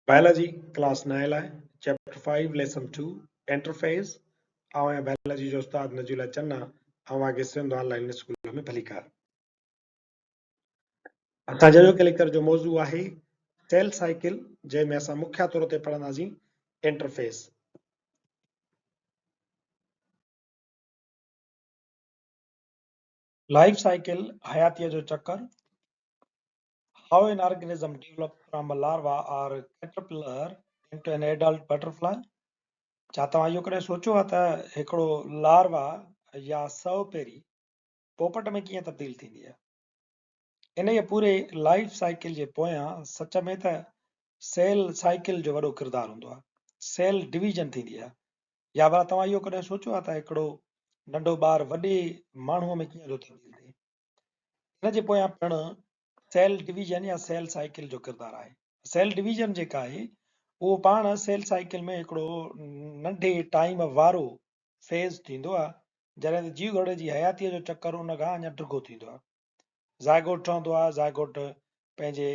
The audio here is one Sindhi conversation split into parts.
بائلاجي ڪلاس نائين لاء chapter five lesson two interphase آئون آهيان بائلاجي جو استاد نجي الله چنا اوهان کي سنڌ آن لائين اسڪول ۾ ڀليڪار. اسان جي اڄوڪي ليڪچر جو موضوع آهي سيل سائيڪل جنهن ۾ اسان مکيه طور تي پڙهنداسين انٽرفيز. لائيف سائيڪل حياتيء جو چڪر. How an organism develops from a larva or caterpillar into an adult butterfly? ڇا توهان اهو ڪڏهن سوچيو آهي ته هڪڙو لاروا يا سئو پيري پوپٽ ۾ ڪيئن تبديل ٿيندي آهي؟ انهيء پوري لائيف سائيڪل جي پويان سچ ۾ ته سيل سائيڪل جو وڏو ڪردار هوندو آهي. سيل ڊويزن ٿيندي آهي. يا ڀلا توهان اهو ڪڏهن سوچيو آهي ته هڪڙو ننڍو ٻار وڏي ماڻهوء ۾ ڪيئن ٿو تبديل ٿئي؟ ان جي پويان پڻ سيل ڊويزن يا سيل سائيڪل جو ڪردار آهي. سيل ڊويزن جيڪا آهي اهو پاڻ سيل سائيڪل ۾ هڪڙو ننڍي ٽائيم وارو فيز ٿيندو آهي جڏهن ته جيو گهرڙي جي حياتيء جو چڪر ان کان اڃا ڊگهو ٿيندو آهي. زائگوٽ ٺهندو آهي، زائگوٽ پنهنجي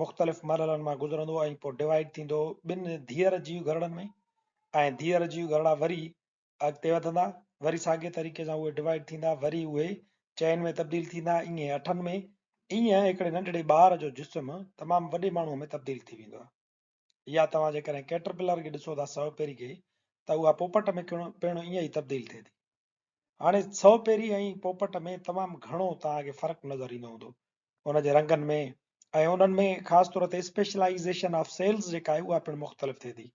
مختلف مرحلن مان گذرندو ۽ پوء ڊوائيڊ ٿيندو ٻن ڌيئر جيو گهرڙن ۾ ۽ ڌيئر جيو گهرڙا وري اڳتي وڌندا، وري ساڳئي طريقي سان اهي ڊوائيڊ ٿيندا، وري اهي چئن ۾ تبديل ٿيندا، ائين اٺن ۾، ائين هڪڙي ننڍڙي ٻار جو جسم تمام وڏي ماڻهوء ۾ تبديل ٿي ويندو آهي. يا توهان جيڪڏهن ڪيٽرپلر کي ڏسو ٿا سئو پيري کي ته اها پوپٽ ۾ پڻ ائين ئي تبديل ٿئي ٿي. هاڻي سئو پيري ۽ پوپٽ ۾ تمام گهڻو توهان کي فرق نظر ايندو هوندو ان جي رنگن ۾ ۽ انهن ۾ خاص طور تي اسپيشلائيزيشن آف سيلز جيڪا آهي اها پڻ مختلف ٿئي ٿي.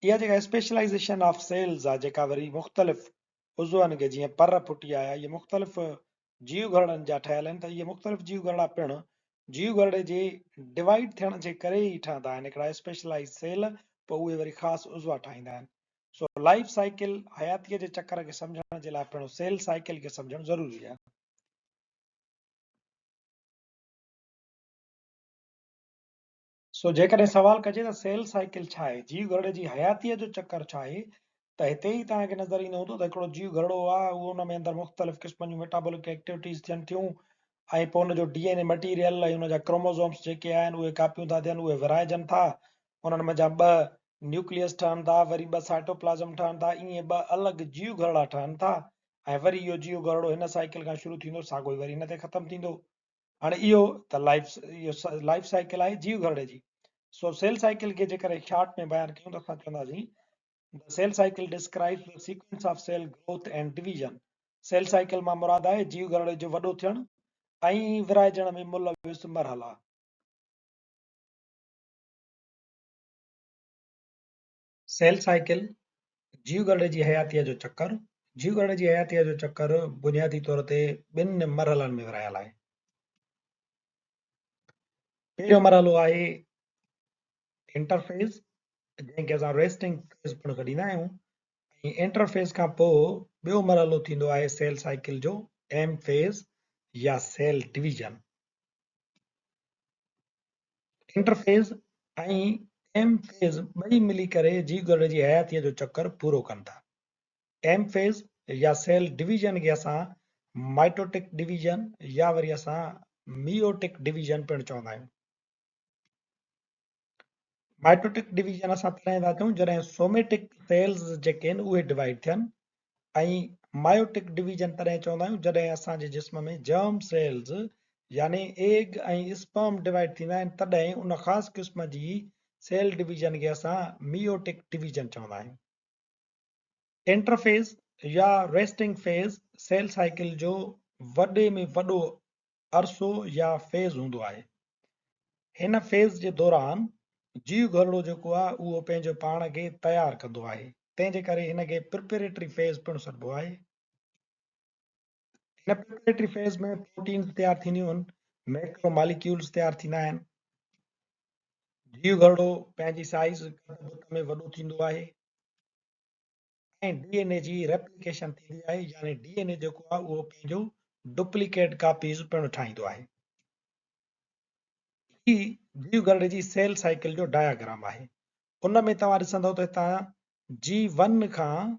اها جيڪا اسپيشلائيزيشن آف سيلز آهي جيڪا وري مختلف عضون کي جيئن پر ڦٽي آيا اهي مختلف جيو گهرڙن جا ٺهيل آهن ته اهي مختلف جيو گهرڙا پڻ جيو گهرڙي جي ڊوائيڊ ٿيڻ جي ڪري ئي ٺهندا آهن هڪڙا اسپيشلائيز سيل پوء اهي وري خاص عضوا ٺاهيندا آهن. سو لائيف سائيڪل حياتيء جي چڪر کي سمجهڻ جي لاء پڻ سيل سائيڪل کي سمجهڻ ضروري آهي. سو جيڪڏهن سوال ڪجي ته سيل سائيڪل ڇا آهي؟ جيو گهرڙي جي حياتيء جو چڪر ڇا آهي؟ ته هتي ئي توهان کي نظر ايندو هوندو ته هڪڙو جيو گهرڙو آهي اهو ان ۾ اندر مختلف قسمن جون ميٽابولڪ ايڪٽيوٽيز ٿين ٿيون ۽ پوء ان جو ڊي اين اي مٽيريل ۽ ان جا ڪروموزومس جيڪي آهن اهي ڪاپيون ٿا ٿين اهي ورهائجن ٿا انهن منجهان ٻه نيوڪليس ٺهن ٿا وري ٻه سائٽوپلازم ٺهن ٿا ائين ٻه الڳ جيو گهرڙا ٺهن ٿا ۽ وري اهو جيو گهرڙو هن سائيڪل کان شروع ٿيندو ساڳو ئي وري هن تي ختم ٿيندو. هاڻي اهو ته لائيف اهو لائيف سائيڪل آهي جيو گهرڙي جي. سو سيل سائيڪل کي جيڪڏهن شارٽ ۾ بيان ڪيون ته اسان چونداسين The cell cycle describes the sequence of cell growth and division. Cell cycle مان مراد آهي جيو گهرڙي جو وڏو ٿيڻ ۽ ورهائجڻ ۾ ملوث مرحلا. سيل سائيڪل، جيوگهرڙي جي حياتيء جو چڪر، جيوگهرڙي جي حياتيء جو چڪر بنيادي طور تي ٻن مرحلن ۾ ورهايل آهي. پهريون مرحلو آهي انٽرفيز، جنهن کي اسان ريسٽنگ فيز پڻ سڏيندا آهيون ۽ انٽرفيز کان پوء ٻيو مرحلو ٿيندو آهي سيل سائيڪل جو ايم فيز يا cell division. Interphase ۽ M phase ٻئي ملي ڪري جيوگهرڙي جي حياتيء جو چڪر پورو ڪن ٿا. ايم فيز يا سيل ڊويزن کي اسان مائٽوٽڪ ڊويزن يا وري اسان ميوٽڪ ڊويزن پڻ چوندا آهيون. مائٽوٽڪ ڊويزن اسان تڏهن ٿا چئون جڏهن سوميٽڪ سيلز جيڪي آهن اهي ڊوائيڊ ٿين ۽ مايوٽڪ ڊويزن تڏهن چوندا آهيون جڏهن اسان جي جسم ۾ جرم سيلز يعني ايگ ۽ اسپرم ڊوائيڊ ٿيندا آهن تڏهن ان خاص قسم جي سيل ڊويزن کي اسان ميوٽڪ ڊويزن چوندا آهيون. انٽرفيز يا ريسٽنگ فيز سيل سائيڪل جو وڏي ۾ وڏو عرصو يا فيز هوندو آهي. هن فيز جي دوران جيو گهرڙو جيڪو آهي اهو پنهنجو پاڻ کي تيار ڪندو آهي، تنهن جي ڪري هن کي پرپيريٽري فيز پڻ سڏبو آهي. هن پرپيريٽري فيز ۾ پروٽينز تيار ٿينديون آهن، ميڪرو ماليڪيولز تيار ٿيندا آهن. جيو گهرڙو پنهنجي سائيز قد بت ۾ وڏو ٿيندو آهي. ۽ ڊي اين اي جي ريپليڪيشن ٿيندي آهي يعني ڊي اين اي جيڪو آهي اهو پنهنجو ڊپليڪيٽ ڪاپيز پڻ ٺاهيندو آهي. هي جيو گهرڙي جي سيل سائيڪل جو ڊاياگرام آهي. ان ۾ توهان ڏسندؤ ته هتان جي ون کان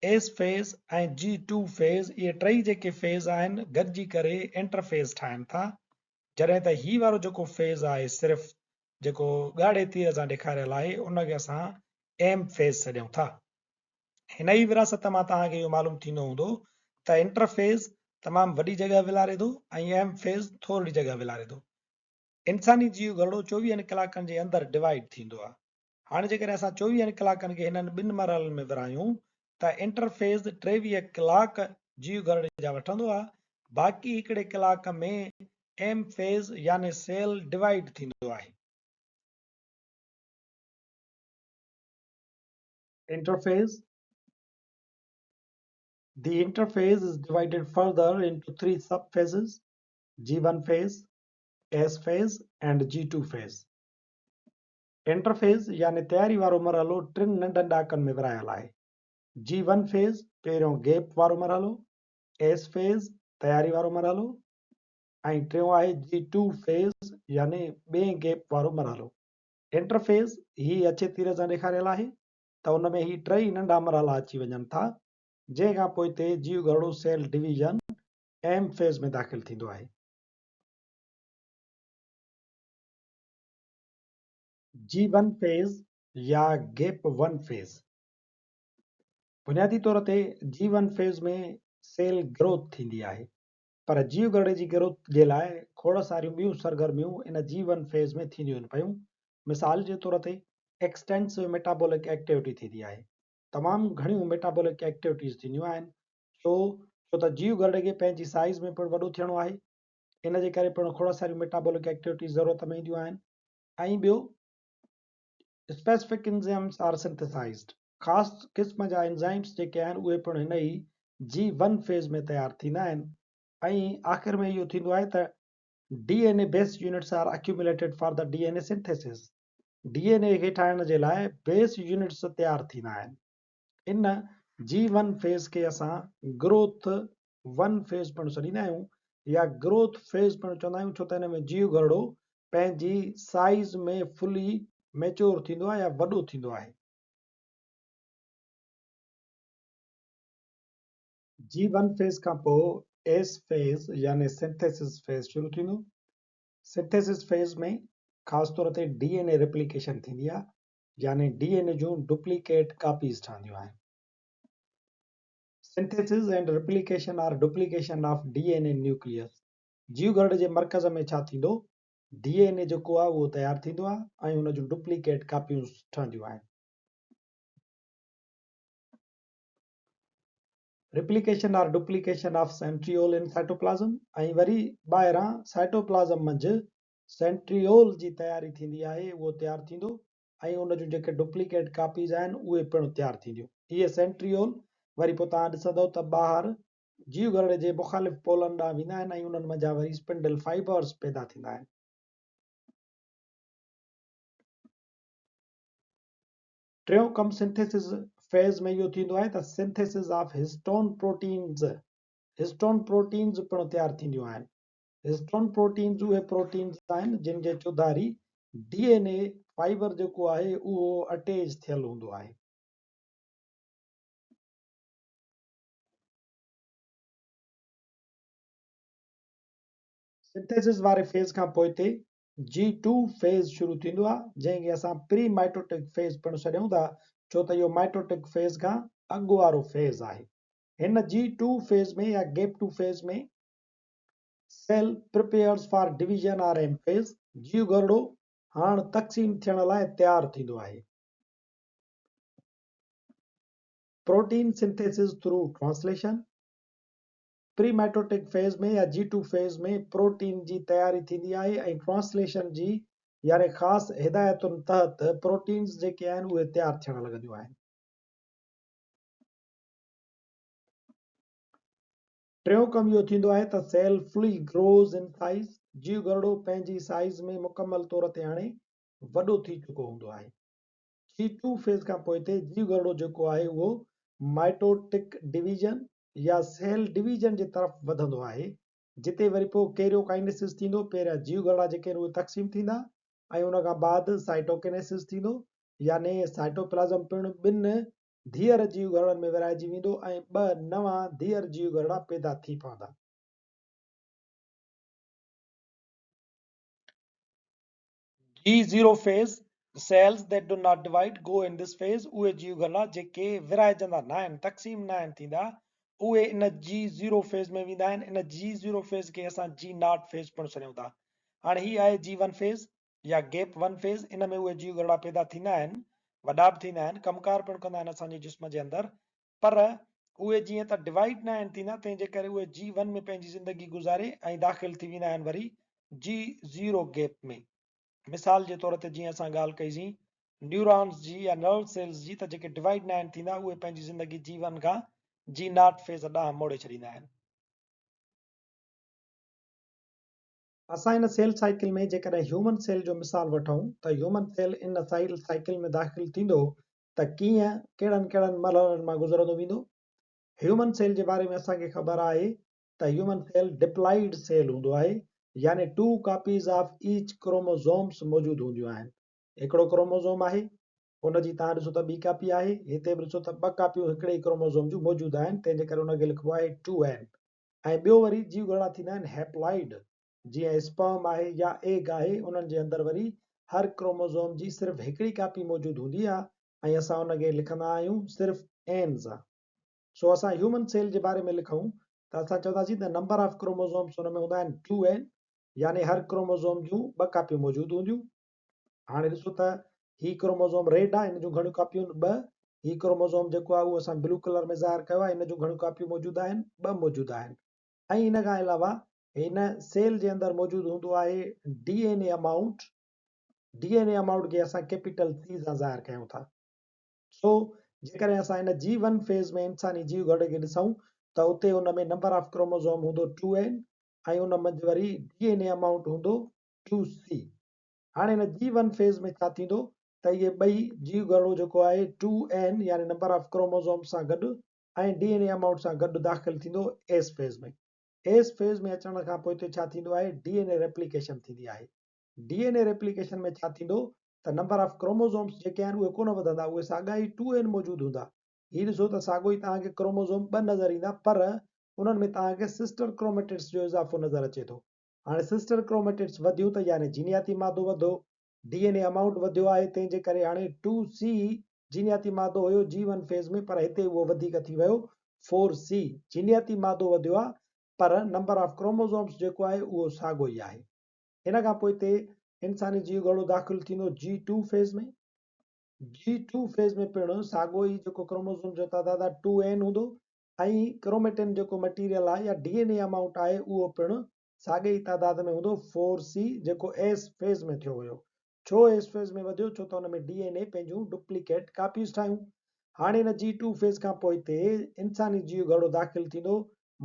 ايس فيز ۽ جي ٽو فيز اهي ٽئي جيڪي فيز آهن گڏجي ڪري انٽر فيز ٺاهين ٿا جڏهن ته هي وارو جيڪو فيز آهي صرف جيڪو ڳاڙهي تير سان ڏيکاريل آهي ان کي اسان ايم فيز سڏيون ٿا. هن ئي وراثت مان توهان کي اهو معلوم ٿيندو هوندو ته انٽرفيز تمام وڏي جڳهه ولاري ٿو ۽ ايم فيز ٿورڙي جڳهه ولاري ٿو. انساني جيو گهرڙو چوويهن ڪلاڪن جي اندر ڊوائيڊ ٿيندو آهي. هاڻي جيڪڏهن اسان چوويهن ڪلاڪن کي هنن ٻن مرحلن ۾ ورهايون ته انٽرفيز 23 ڪلاڪ جيو گهرڙي جا وٺندو آهي، باقي هڪڙي ڪلاڪ ۾ ايم فيز يعني سيل ڊوائيڊ ٿيندو آهي. Interphase, The interphase is divided further into three sub-phases, G1 phase, S phase and G2 phase. Interphase يعني تياري وارو مرحلو ٽن ننڍن ڏاڪن ۾ ورهايل آهي. جي ون فيز، پهريون گيپ وارو مرحلو، ايس فيز، تياري وارو مرحلو ۽ ٽيون آهي جي ٽو فيز يعني ٻئين گيپ وارو مرحلو. انٽرفيز هي اڇي تير سان ڏيکاريل آهي ته ان ۾ هي ٽئي ننڍا مرحلا اچي وڃن ٿا، جنهن کان پوئتي جيوگهرڙو سيل ڊويزن ايم فيز ۾ داخل ٿيندو آهي. جي ون فيز يا گيپ ون فيز، بنيادي طور تي جي ون فيز ۾ سيل گروٿ ٿيندي آهي پر جيو گهرڙي جي گروٿ جي لاء کوڙ ساريون ٻيون سرگرميون ان جي ون فيز ۾ ٿينديون پيون. مثال جي طور تي ايڪسٽينسو ميٽابولڪ ايڪٽيوٽي ٿيندي آهي. تمام گهڻيون ميٽابولڪ ايڪٽيوٽيز ٿينديون آهن. ڇو؟ ڇو ته جيو گهرڙي کي پنهنجي سائيز ۾ پڻ وڏو ٿيڻو آهي. ان جي ڪري پڻ کوڙ ساريون ميٽابولڪ ايڪٽيوٽيز ضرورت ۾ اينديون آهن. ۽ ٻيو اسپيسفڪ انزائمز آر سنٿيسائزڊ، خاص قسم جا انزائمز جيڪي آهن اهي پڻ هن ئي جي ون فيز ۾ تيار ٿيندا آهن ۽ آخر ۾ اهو ٿيندو آهي ته D N A base units are accumulated for the D N A synthesis, D N A کي ٺاهڻ جي لاء بيس يونٽس تيار ٿيندا آهن. ان جي ون فيز کي اسان گروٿ ون فيز پڻ سڏيندا آهيون يا گروٿ فيز پڻ چوندا آهيون ڇو ته ان ۾ جيو گهرڙو پنهنجي سائيز ۾ فلي ميچور ٿيندو آهي يا وڏو ٿيندو آهي. جي ون فيز کان پوء ايس فيز يعني سنٿيسز فيز شروع ٿيندو. سنٿيسز فيز ۾ خاص طور تي ڊي اين اي ريپليڪيشن ٿيندي آهي يعني ڊي اين اي جون ڊپليڪيٽ ڪاپيز ٺهنديون آهن. Synthesis and replication or duplication of D N A nucleus, جيوگهرڙي جي مرڪز ۾ ڇا ٿيندو؟ ڊي اين اي جيڪو آهي اهو تيار ٿيندو آهي ۽ ان جون ڊپليڪيٽ ڪاپيون ٺهنديون آهن. Replication or duplication of centriole in cytoplasm ۽ وري ٻاهران سائٽوپلازم منجهه سينٽريول جي تياري ٿيندي آهي اهو تيار ٿيندو ۽ ان جون جيڪي ڊپليڪيٽ ڪاپيز آهن اهي پڻ تيار ٿينديون. اهي سينٽريول وري پوء توهان ڏسندؤ ته ٻاهر جيوگهرڙي جي مخالف پولن ڏانهن ويندا آهن ۽ انهن منجهان وري اسپنڊل فائبرز پيدا ٿيندا آهن. ٽيون ڪم سنٿيسز فيز ۾ اهو ٿيندو آهي ته synthesis of histone proteins, histone proteins پڻ تيار ٿينديون آهن. هسٽون پروٽينز اهي پروٽينز آهن جن جي چوڌاري ڊي اين اي فائبر جيڪو آهي اهو اٽيچ ٿيل هوندو آهي. سنٿيسز واري فيز کان پوئتي جي ٽو فيز شروع ٿيندو آهي جنهن کي اسان پري مائٽوٽڪ فيز پڻ سڏيون ٿا ڇو ته اهو مائٽوٽڪ فيز کان اڳ وارو فيز آهي. هن جي ٽو فيز ۾ يا gap two phase ۾ cell prepares for division or M phase, جيوگهرڙو هاڻ تقسيم ٿيڻ لاء تيار ٿيندو آهي. Protein synthesis through translation, pre mitotic phase ۾ يا جي ٽو فيز ۾ پروٽين جي تياري ٿيندي آهي ۽ ٽرانسليشن جي يعني خاص هدايتن تحت پروٽينز جيڪي آهن اهي تيار ٿيڻ لڳنديون آهن. ٽيون ڪم اهو ٿيندو آهي ته cell fully grows in size, جيوگهرڙو پنهنجي سائيز ۾ مڪمل طور تي هاڻي وڏو ٿي چڪو هوندو آهي. جي ٽو فيز کان پوئتي جيوگهرڙو جيڪو آهي اهو مائٽوٽڪ ڊويزن يا سيل ڊويزن جي طرف وڌندو آهي جتي وري پوء ڪيريوڪائنيسز ٿيندو، پهريان جيوگهرڙا جيڪي آهن اهي تقسيم ٿيندا ۽ ان کان بعد سائٽوڪينيسز ٿيندو يعني سائٽوپلازم پڻ ٻن ڌيئر جيوگهرڙن ۾ ورهائجي ويندو ۽ ٻه نوان ڌيئر جيوگهرڙا پيدا ٿي پوندا. G zero phase, Cells that do not divide go in this phase، اهي جيوگهرڙا جيڪي ورهائجندا ناهن، تقسيم ناهن ٿيندا، اهي ان جي زيرو فيز ۾ ويندا آهن. ان جي زيرو فيز کي اسان جي not phase پڻ سڏيون ٿا. هاڻي هي آهي جي ون فيز يا گيپ ون فيز، ان ۾ اهي جيوگهرڙا پيدا ٿيندا آهن، وڏا به ٿيندا آهن، ڪم ڪار پڻ ڪندا آهن اسان جي جسم جي اندر، پر اهي جيئن ته ڊوائيڊ ناهن ٿيندا، تنهن جي ڪري اهي جي ون ۾ پنهنجي زندگي گذاري ۽ داخل ٿي ويندا آهن وري جي زيرو گيپ ۾. مثال جي طور تي جيئن اسان ڳالهه ڪئي سين نيورانز جي يا نرو سيلز جي ته جيڪي ڊوائيڊ ناهن ٿيندا اهي پنهنجي زندگي جي ون کان جي not phase ڏانهن موڙي ڇڏيندا آهن. اسان ان سيل سائيڪل ۾ جيڪڏهن هيومن سيل جو مثال وٺون ته هيومن سيل ان سيل سائيڪل ۾ داخل ٿيندو ته ڪيئن ڪهڙن ڪهڙن مرحلن مان گذرندو ويندو. هيومن سيل جي باري ۾ اسان کي خبر آهي ته هيومن سيل ڊپلائيڊ سيل هوندو آهي يعني two copies of each chromosomes موجود هونديون آهن. هڪڙو ڪروموزوم آهي ان جي توهان ڏسو ته ٻي ڪاپي آهي، هتي به ڏسو ته ٻه ڪاپيون هڪڙي ئي ڪروموزوم جون موجود آهن تنهن جي ڪري ان کي لکبو آهي ٽو اين. ۽ ٻيو وري جيوگهرڙا ٿيندا آهن هيپلائيڊ جيئن اسپرم آهي يا ايگ آهي انهن جي اندر وري هر ڪروموزوم جي صرف هڪڙي ڪاپي موجود هوندي آهي ۽ اسان ان کي لکندا آهيون صرف اين سان. سو اسان هيومن سيل جي باري ۾ لکون ته اسان چونداسين ته نمبر آف ڪروموزومس ان ۾ هوندا آهن ٽو اين يعني هر ڪروموزوم جون ٻه ڪاپيون موجود هونديون. هاڻي ڏسو ته هي ڪروموزوم ريڊ آهي ان جون گهڻيون ڪاپيون آهن ٻه، هي ڪروموزوم جيڪو آهي اهو اسان بلو ڪلر ۾ ظاهر ڪيو آهي ان جون گهڻيون ڪاپيون موجود آهن ٻه موجود آهن ۽ ان کان علاوه هن سيل جي اندر موجود هوندو آهي D N A amount, D N A amount کي اسان ڪيپيٽل سي سان ظاهر ڪيون ٿا. سو جيڪڏهن اسان ان جي ون فيز ۾ انساني جيو گهرڙي کي ڏسون ته اتي ان ۾ نمبر آف ڪروموزوم هوندو ٽو اين ۽ ان منجهه وري ڊي اين اي امائونٽ هوندو ٽو سي. هاڻي ان جي ون فيز ۾ ڇا ٿيندو ته اهي ٻئي جيو گهرڙو جيڪو آهي ٽو اين يعني نمبر آف ڪروموزوم سان گڏ ۽ ڊي اين اي امائونٽ سان گڏ داخل ٿيندو ايس فيز ۾. ايس فيز ۾ اچڻ کان پوء اتي ڇا ٿيندو آهي ڊي اين اي ريپليڪيشن ٿيندي آهي. ڊي اين اي ريپليڪيشن ۾ ڇا ٿيندو ته نمبر آف ڪروموزومس جيڪي آهن اهي ڪونه وڌندا اهي ساڳا ئي ٽو اين موجود هوندا. هي ڏسو ته ساڳو ئي توهان کي ڪروموزوم ٻه نظر ايندا پر انهن ۾ توهان کي سسٽر ڪروميٽڊس جو اضافو نظر اچي ٿو. هاڻي سسٽر ڪروميٽڊس وڌيون ته يعني جينياتي مادو وڌو، ڊي اين اي امائونٽ وڌيو آهي تنهن جي ڪري هاڻي ٽو سي جينياتي مادو هيو جي ون فيز ۾ پر هتي اهو وڌيڪ ٿي ويو فور سي جينياتي مادو وڌيو آهي پر نمبر آف ڪروموزومس جيڪو آهي اهو ساڳو ئي آهي. ان کان پوء هتي انساني جيو گهرڙو داخل ٿيندو جي ٽو فيز ۾. جي ٽو فيز ۾ پڻ ساڳو ئي جيڪو ڪروموزوم جو تعداد آهي ٽو اين هوندو ۽ ڪروميٽن جيڪو مٽيريل آهي يا ڊي اين اي امائونٽ آهي اهو پڻ ساڳي ئي تعداد ۾ هوندو فور سي جيڪو ايس فيز ۾ ٿيو هيو. ڇو ايس فيز ۾ وڌيو؟ ڇو ته ان ۾ ڊي اين اي پنهنجون ڊپليڪيٽ ڪاپيز ٺاهيون. هاڻي ان جي ٽو فيز کان پوء هتي انساني جيو گهرڙو داخل ٿيندو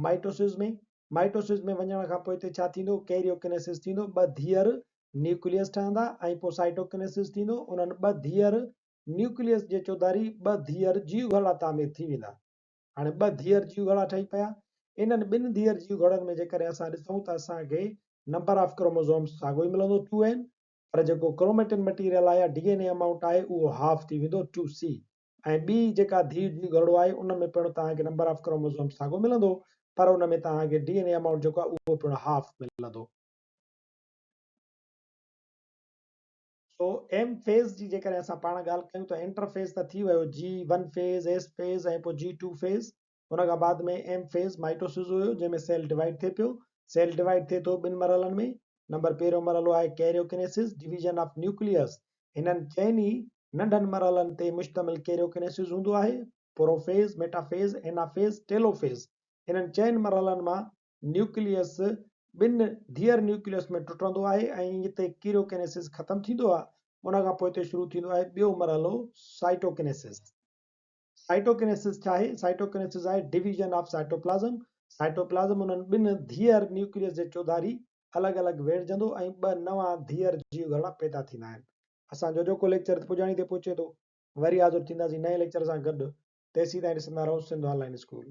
مائٽوسز ۾. مائٽوسز ۾ وڃڻ کان پوء هتي ڇا ٿيندو؟ ڪيريوڪنيسس ٿيندو، ٻه ڌيئر نيوڪليس ٺهندا ۽ پوء سائٽوڪنيسس ٿيندو، انهن ٻه ڌيئر نيوڪليس جي چوڌاري ٻه ڌيئر جيوگهرڙا تعمير ٿي ويندا. هاڻي ٻه ڌيئر جيوگهرڙا ٺهي پيا. انهن ٻن ڌيئر جيوگهرڙن ۾ جيڪڏهن اسان ڏسون ته اسان کي نمبر آف ڪروموزومس ساڳيو ئي ملندو ٽو اين، پر جيڪو ڪروميٽن مٽيريل آهي يا ڊي اين اي امائونٽ آهي اهو هاف ٿي ويندو ٽو سي. ۽ ٻي جيڪا ڌيء جي گهرڙو آهي ان ۾ پڻ توهان کي نمبر آف ڪروموزوم ساڳو ملندو پر ان ۾ توهان کي ڊي اين اي امائونٽ جيڪو آهي اهو پڻ هاف ملندو. سو ايم فيز جي جيڪڏهن اسان پاڻ ڳالهه ڪيون ته انٽر فيز ته ٿي ويو G one phase, S phase ۽ پوء جي ٽو فيز ان کان بعد ۾ ايم فيز مائٽوسز هيو جنهن ۾ سيل ڊوائيڊ ٿئي پيو. سيل ڊوائيڊ ٿئي ٿو ٻن مرحلن ۾ نمبر پهريون مرحلو آهي ڪيريوڪنيسس، ڊويزن آف نيوڪليس، هنن چئن ئي ننڍن مرحلن تي مشتمل ڪيريوڪنيسس هوندو آهي، پروفيز، ميٽافيز، اينافيز، ٽيلوفيز. انهن چئن مرحلن مان نيوڪليس ٻن ڌيئر نيوڪليس ۾ ٽٽندو آهي ۽ اتي ڪيريوڪنيسس ختم ٿيندو آهي. ان کان پوء اتي شروع ٿيندو آهي ٻيو مرحلو سائٽوڪنيسس. سائٽوڪنيسس ڇا آهي؟ سائٽوڪنيسس آهي ڊويزن آف سائٽوپلازم. سائٽوپلازم انهن ٻن ڌيئر نيوڪليس جي چوڌاري الڳ الڳ ويڙهجندو ۽ ٻه نوان ڌيئر جيوگهرڙا پيدا ٿيندا آهن. اسان جو اڄوڪو ليڪچر پڄاڻي تي پهچي ٿو. وري حاضر ٿينداسين نئين ليڪچر سان گڏ. تيسين تائين ڏسندا رهو سنڌ آن لائين اسڪول.